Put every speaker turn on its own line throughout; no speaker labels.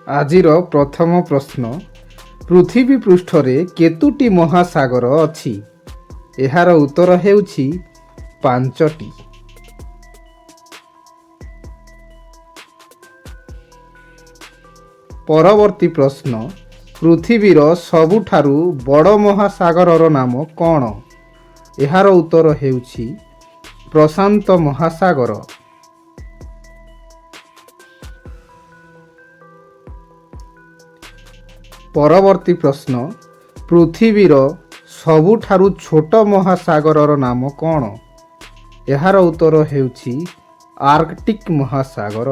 ଆଜିର ପ୍ରଥମ ପ୍ରଶ୍ନ, ପୃଥିବୀ ପୃଷ୍ଠରେ କେତୋଟି ମହାସାଗର ଅଛି? ଏହାର ଉତ୍ତର ହେଉଛି ପାଞ୍ଚଟି। ପରବର୍ତ୍ତୀ ପ୍ରଶ୍ନ, ପୃଥିବୀର ସବୁଠାରୁ ବଡ଼ ମହାସାଗରର ନାମ କ'ଣ? ଏହାର ଉତ୍ତର ହେଉଛି ପ୍ରଶାନ୍ତ ମହାସାଗର। ପରବର୍ତ୍ତୀ ପ୍ରଶ୍ନ, ପୃଥିବୀର ସବୁଠାରୁ ଛୋଟ ମହାସାଗରର ନାମ କ'ଣ? ଏହାର ଉତ୍ତର ହେଉଛି ଆର୍କଟିକ୍ ମହାସାଗର।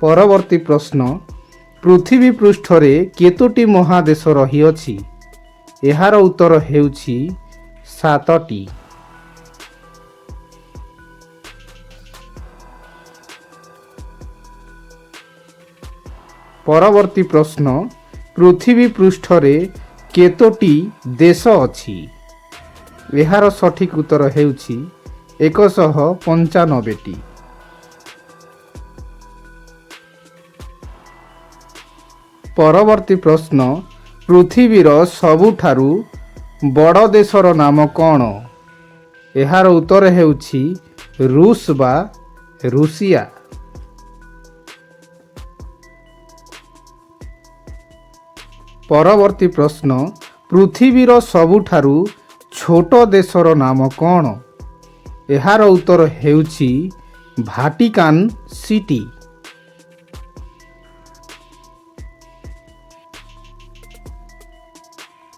ପରବର୍ତ୍ତୀ ପ୍ରଶ୍ନ, ପୃଥିବୀ ପୃଷ୍ଠରେ କେତୋଟି ମହାଦେଶ ରହିଅଛି? ଏହାର ଉତ୍ତର ହେଉଛି ସାତଟି। ପରବର୍ତ୍ତୀ ପ୍ରଶ୍ନ, ପୃଥିବୀ ପୃଷ୍ଠରେ କେତୋଟି ଦେଶ ଅଛି? ଏହାର ସଠିକ୍ ଉତ୍ତର ହେଉଛି 195ଟି। ପରବର୍ତ୍ତୀ ପ୍ରଶ୍ନ, ପୃଥିବୀର ସବୁଠାରୁ ବଡ଼ ଦେଶର ନାମ କ'ଣ? ଏହାର ଉତ୍ତର ହେଉଛି ରୁଷ ବା ରୁଷିଆ। ପରବର୍ତ୍ତୀ ପ୍ରଶ୍ନ, ପୃଥିବୀର ସବୁଠାରୁ ଛୋଟ ଦେଶର ନାମ କ'ଣ? ଏହାର ଉତ୍ତର ହେଉଛି ଭାଟିକାନ ସିଟି।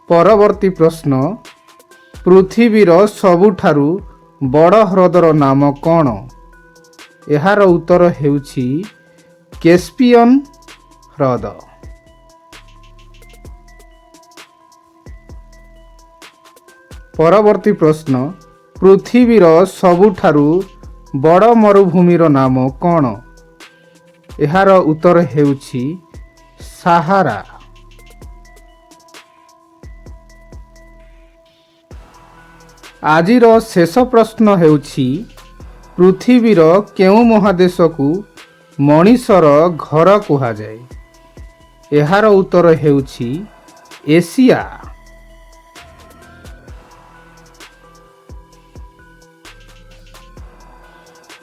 ପରବର୍ତ୍ତୀ ପ୍ରଶ୍ନ, ପୃଥିବୀର ସବୁଠାରୁ ବଡ଼ ହ୍ରଦର ନାମ କ'ଣ? ଏହାର ଉତ୍ତର ହେଉଛି କେସ୍ପିୟନ୍ ହ୍ରଦ। ପରବର୍ତ୍ତୀ ପ୍ରଶ୍ନ, ପୃଥିବୀର ସବୁଠାରୁ ବଡ଼ ମରୁଭୂମିର ନାମ କ'ଣ? ଏହାର ଉତ୍ତର ହେଉଛି ସାହାରା। ଆଜିର ଶେଷ ପ୍ରଶ୍ନ ହେଉଛି, ପୃଥିବୀର କେଉଁ ମହାଦେଶକୁ ମଣିଷର ଘର କୁହାଯାଏ? ଏହାର ଉତ୍ତର ହେଉଛି ଏସିଆ।